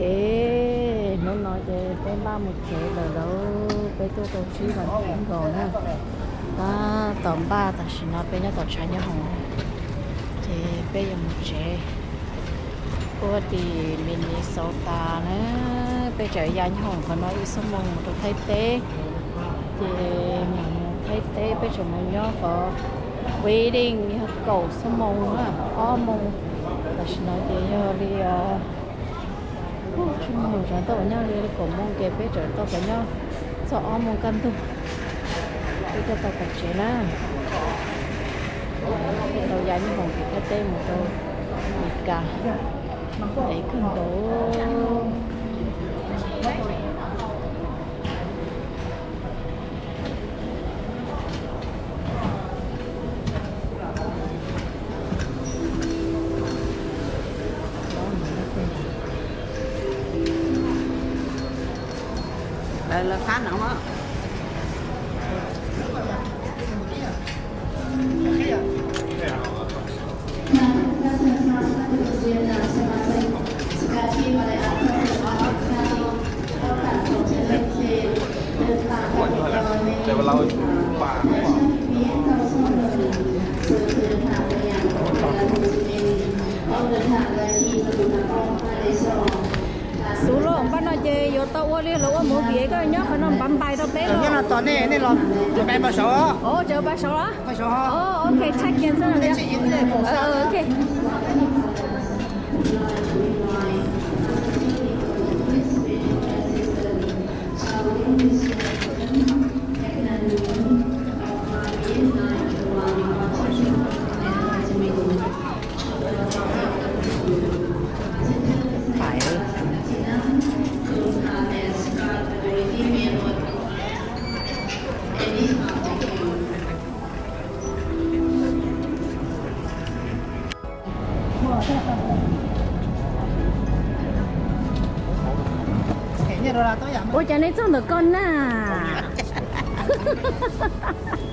Ces hnub no ces peb npaj mus tsev lawm lauj, peb tuaj tau tsib vas thiv nkaus na. Tab tom npaj, tam sim no peb nyob tom tshav nyob hoom, ces peb yuav mus tsev. Puag tim Minnesota na, peb tseem ya nyob hoom qhov no ib xuab moos mus rau Thaib teb. Ces mam mus Thaib teb, peb tseem mus nyob qhov waiting yog kaum xuab moos na, ob moos. Tam sim no ces yog li tsib moos, tsam tau nyob li kaum moos ces peb tseem tau nyob txog ob moos kaj ntug, peb thiaj tau tsev na. Peb tau ya nyob hoom tim Thaib teb mus rau Meskas, ntev kawg nkaus. Lawv, lawv qab no. Xub lauj, npaj no ces yuav tau ua li lawv ua movie, koj nyob qhov no npaj npais rau peb los? Nyob no tos nej, nej los tseem npaj saud. Tseem npaj saud los? Ok, check in xwb. Ok. Ua cas nej txog ntawm ko na?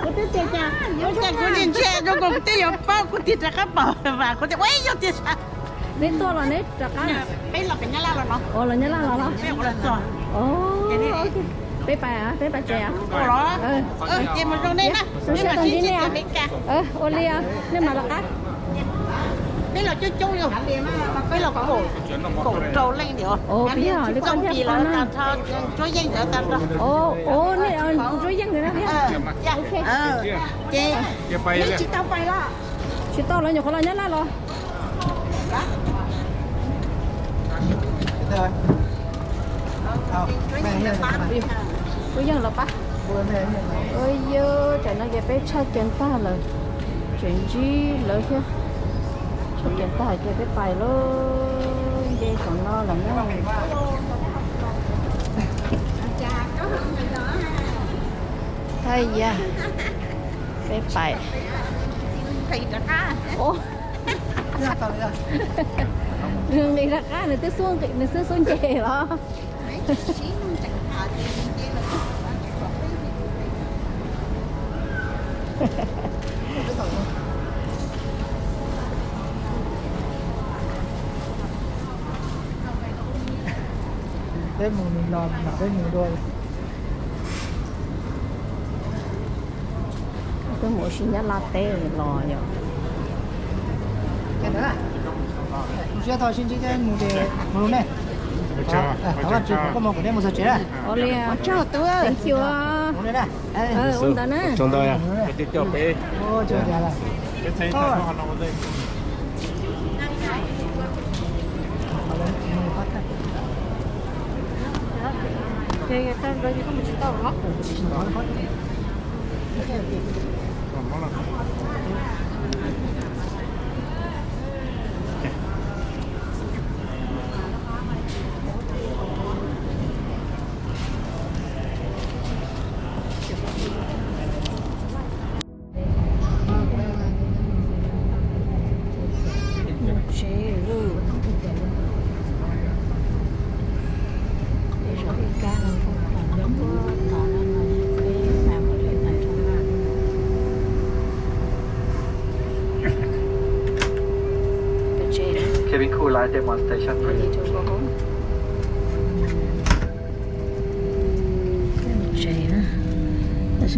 Kuv twb tias cas, kuv ntsia ntsia rau kuv twb yuav paub, kuv tig rov qab pom vas kuv tias ua yog tiag. Neb tuaj los neb rov qab? Peb los pem Nyab Laj los no. Ua los Nyab Laj los los? Peb pais, peb pais tsev os. Ces mus zoo nej na. Zoo siab tau ntsib nej os. Ua li os, nej mam los qab. Peb los coob coob li, peb los kaum, kaum rau leej li os. Peb yog li koj thiaj qab na. Ntsuab Yeej ntawd tag nrho. Ntsuab Yeej ntawd na thiab. Ces nej tsis tau pais los? Tsis tau, lawv nyuam qhuav los Nyab Laj los. Ntsuab Yeej los pab. Ua yog tsam no ces peb tshaj kiag ntag lawm, tseem ntsib lawv thiab. Tshaj kiag ntag ces peb pais lauj, nce saum no lawm na. Thaj ya, peb pais. Nqis rov qab, nws twb xub, nws xub xub nce los. Peb mus nws los mam peb mus dua. Twb mus ua si Nyab Laj teb los yom. Zoo siab tau sib ntsib thiab mus ces mus zoo nej. Thov Vajtswv foom koob hmoov kom nej mus txog tsev na. Ua li, thank you. Mus nej na. Ua ntawd na. Mus tsev lawm. Peb zaum ib kab no, peb zaum ib kab no, peb zaum ib kab no, peb zaum ib kab no, peb family tag nrho. Cabin crew light demonstration. Ready to go home. Ces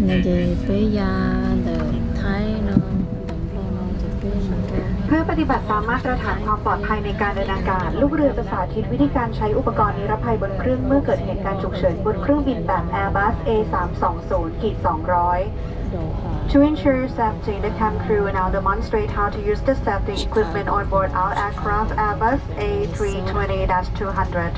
peb ya ntawm Thaib no, ntawm Nplog no ces peb mus rau เพื่อปฏิบัติตามมาตรฐานความปลอดภัยในการเดินอากาศ ลูกเรือจะสาธิตวิธีการใช้อุปกรณ์นิรภัยบนเครื่องเมื่อเกิดเหตุการณ์ฉุกเฉินบนเครื่องบินแบบ Airbus A สามสองศูนย์ขีดสองร้อย To ensure safety, the cabin crew will now demonstrate how to use the safety equipment on board our aircraft Airbus A three twenty dash two hundred.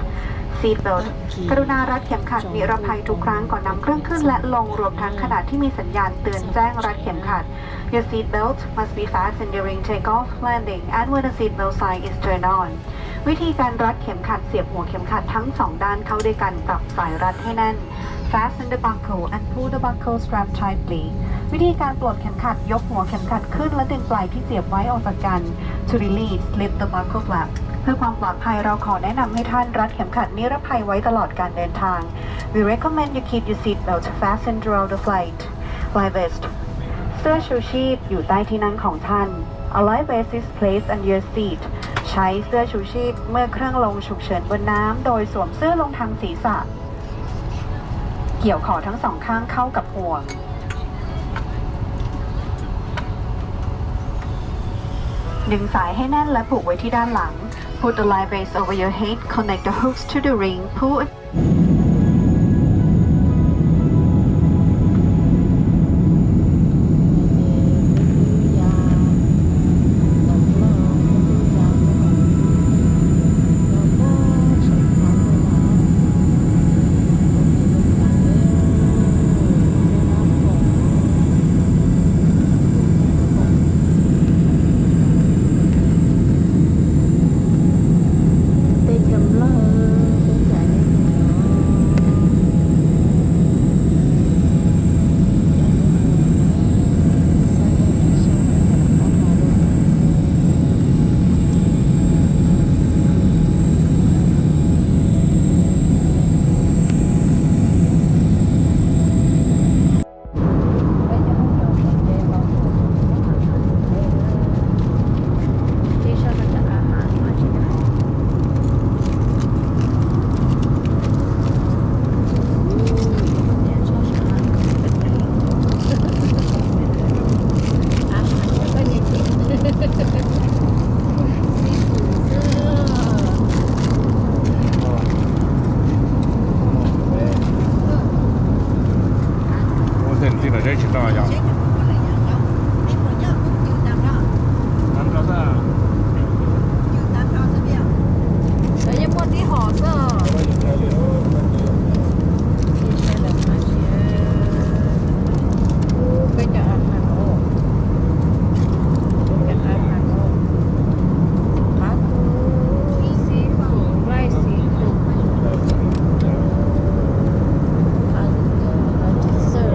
Seat belt. กรุณารัดเข็มขัดนิรภัยทุกครั้งก่อนนำเครื่องขึ้นและลง รวมทั้งขณะที่มีสัญญาณเตือนแจ้งรัดเข็มขัด Your seat belt must be fastened during takeoff, landing, and when the seat belt sign is turned on. วิธีการรัดเข็มขัด เสียบหัวเข็มขัดทั้งสองด้านเข้าด้วยกัน จับสายรัดให้แน่น Fasten the buckle and pull the buckle strap tightly. วิธีการปลดเข็มขัด ยกหัวเข็มขัดขึ้นและดึงปลายที่เสียบไว้ออกจากกัน To release, slip the buckle flap. เพื่อความปลอดภัยเราขอแนะนำให้ท่านรัดเข็มขัดนิรภัยไว้ตลอดการเดินทาง We recommend you keep your seat belt fastened throughout the flight. Life vest. เสื้อชูชีพอยู่ใต้ที่นั่งของท่าน A life vest is placed under your seat. ใช้เสื้อชูชีพเมื่อเครื่องลงฉุกเฉินบนน้ำโดยสวมเสื้อลงทางศีรษะ เกี่ยวขอทั้งสองข้างเข้ากับห่วง ดึงสายให้แน่นและผูกไว้ที่ด้านหลัง Put the life vest over your head, connect the hooks to the ring, pull Ua tej tij los zeb tsis tau yog. Yeej muaj tib hom xwb. Peb cov a mas no, peb cov a mas no, qab kub, xib fwm, laij xib fwm, qab kub, qab kub xwb.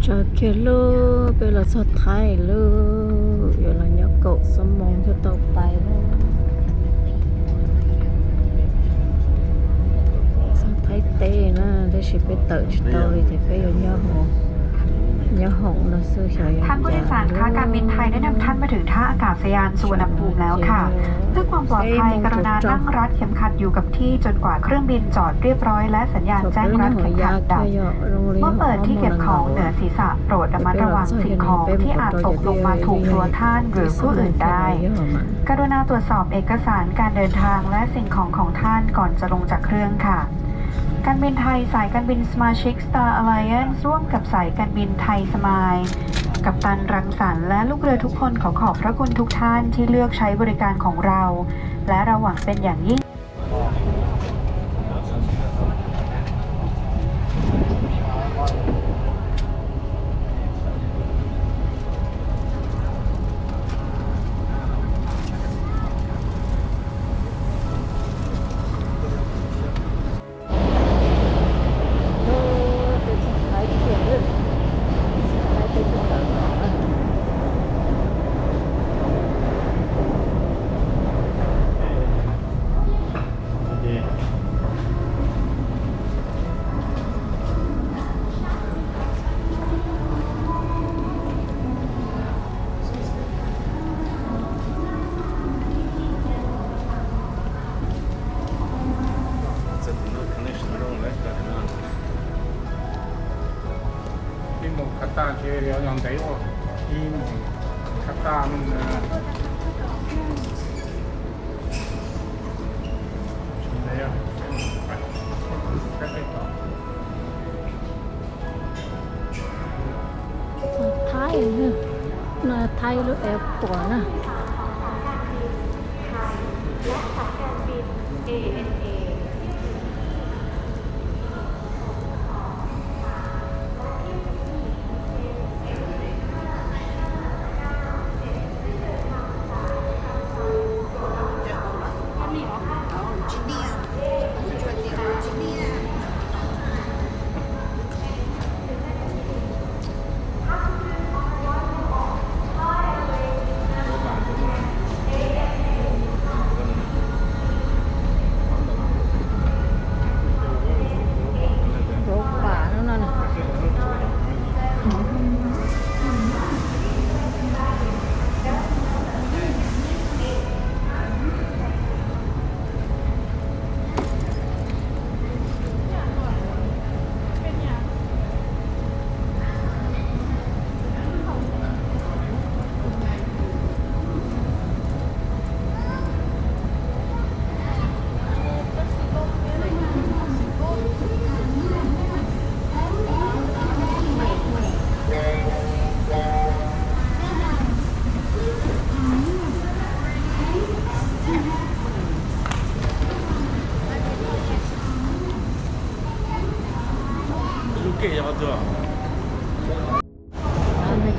Kiag lub, peb los txog Thaib lub, yuav los nyob kaum xuab moos thiaj tau pais lub. Txog Thaib teb na, tab sis peb tawm tsis tau li ces peb yuav nyob hoom, nyob hoom no xwb xyov yuav. ท่านผู้โดยสารคะ การบินไทยได้นำท่านมาถึงท่าอากาศยานสุวรรณภูมิแล้วค่ะ เพื่อความปลอดภัย กรุณานั่งรัดเข็มขัดอยู่กับที่จนกว่าเครื่องบินจอดเรียบร้อยและสัญญาณแจ้งรัดเข็มขัดดับ เมื่อเปิดที่เก็บของเหนือศีรษะ โปรดระมัดระวังสิ่งของที่อาจตกลงมาถูกตัวท่านหรือผู้อื่นได้ กรุณาตรวจสอบเอกสารการเดินทางและสิ่งของของท่านก่อนจะลงจากเครื่องค่ะ การบินไทยสายการบินสมาชิก Star Alliance ร่วมกับสายการบินไทยสมาย กัปตันรังสรรค์และลูกเรือทุกคนขอขอบพระคุณทุกท่านที่เลือกใช้บริการของเรา และเราหวังเป็นอย่างยิ่ง Ib mus Qatar ces yog ntev ua, ib mus Qatar no ntev. Thaib, no Thaib lub airport na.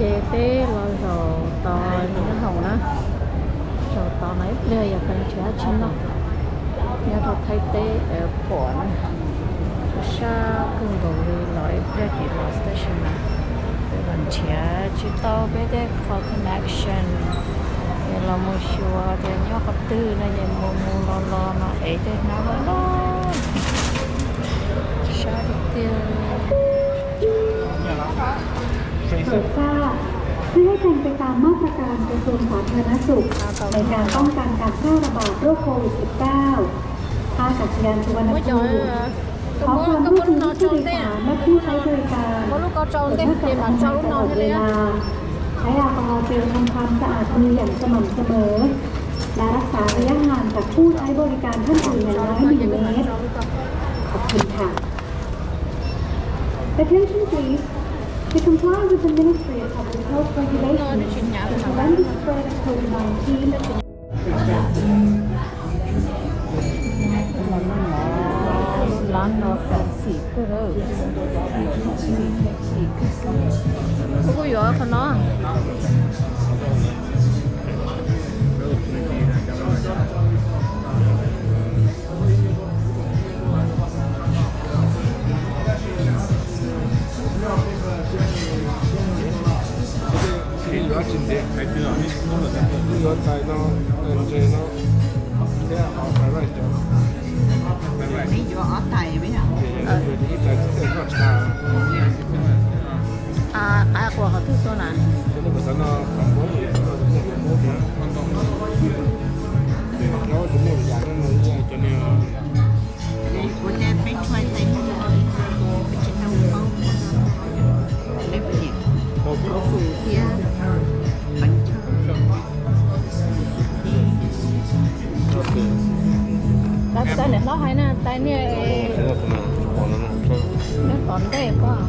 Ces peb los zaum tod nyob hoom na, zaum tod no ib pliag yog peb nrhiav dab tsi noj. Nyob rau Thaib teb airport na, sab kawg nkaus li, los ib pliag tim los station na, peb los nrhiav tsis tau peb tej qhov connection, es los mus xyuas tias nyob qhov twg no ces mus mus los los no es tej hnab loj loj, sab tiag tiag. โปรดทราบ เพื่อให้เป็นไปตามมาตรการกระทรวงสาธารณสุข ในการป้องกันการแพร่ระบาดโรคโควิด สิบเก้า ท่าอากาศยานสุวรรณภูมิขอความร่วมมือผู้โดยสารและผู้ใช้บริการสวมหน้ากากอนามัยตลอดเวลา ใช้แอลกอฮอล์เจลทำความสะอาดมืออย่างสม่ำเสมอ และรักษาระยะห่างจากผู้ใช้บริการท่านอื่นอย่างน้อยหนึ่งเมตร ขอบคุณค่ะ Attention please. To comply with the Ministry of Public Health regulations to prevent the spread of COVID nineteen. Lab no fancy kawg, fancy fancy. Kuv kuj yuav qhov no. Tsis ntev, yuav tais no, tais ntses no, thiab ob fried rice cov. Peb yuav ob tais, peb yuav ib tais tib tais toj tshav. Qab quas qhov twg tuaj na? Cov nej puas xav no qhov muab, muaj qhov muab thiab. Cov tsis muaj yam no, cov niag Ua cas peb try tais, peb tsis tau paub, peb puas nyiam, hauv kuv thiab peev choj. Tab sis niam hlob hais na, tais niag, nws tom ntej pob.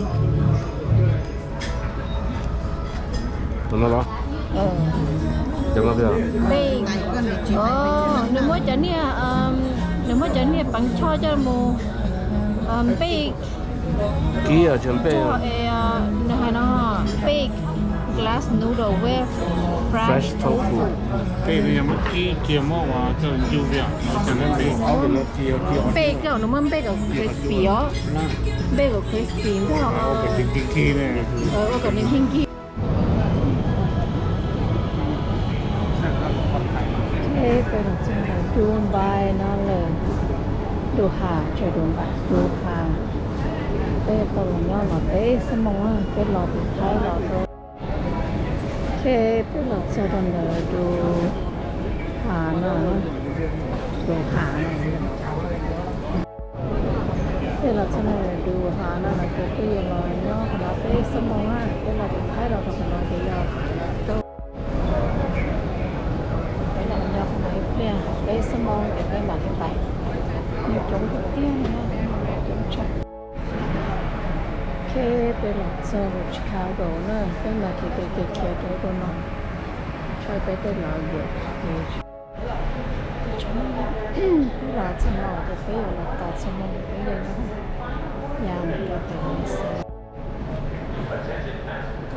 Tus no los? Npej, nws muab cov niag, nws muab cov niag peev choj coj mus npej. Kib os, npej. Nws hais no, npej glass noodle with fresh tofu. Npej nws yog muab kib kiag muab ua coj ncu li os. Npej koj, nws muab npej kom crispy os. Npej kom crispy ntag. Ua kom nws nkig nkig. Peb los txog ntawm Dubai no lawm. Duha, tsev Dubai, Duha. Peb tau los nyob no peb xuab moos, peb los tim Thaib los tau. Ok, peb los txog rau ntawm Duha no, Duha no. Peb los txog ntawm Duha no lawm ces peb yuav los nyob qhov no peb xuab moos na, peb los tim Thaib los rau qhov no ces yog rau, peb los nyob qhov no ib pliag peb xuab moos ces peb mam li pais. Nws coob tiag tiag no, coob tshaj. Ok, peb los txog Chicago na, peb mam li khiav khiav khiav rau rau no, tshawb peb tej los yuav ces peb los txog no ces peb yuav los tos xuab moos peb yuav nyob, yog mus rau pem Minnesota.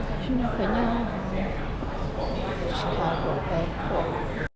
Tam sim no peb nyob Chicago Airport.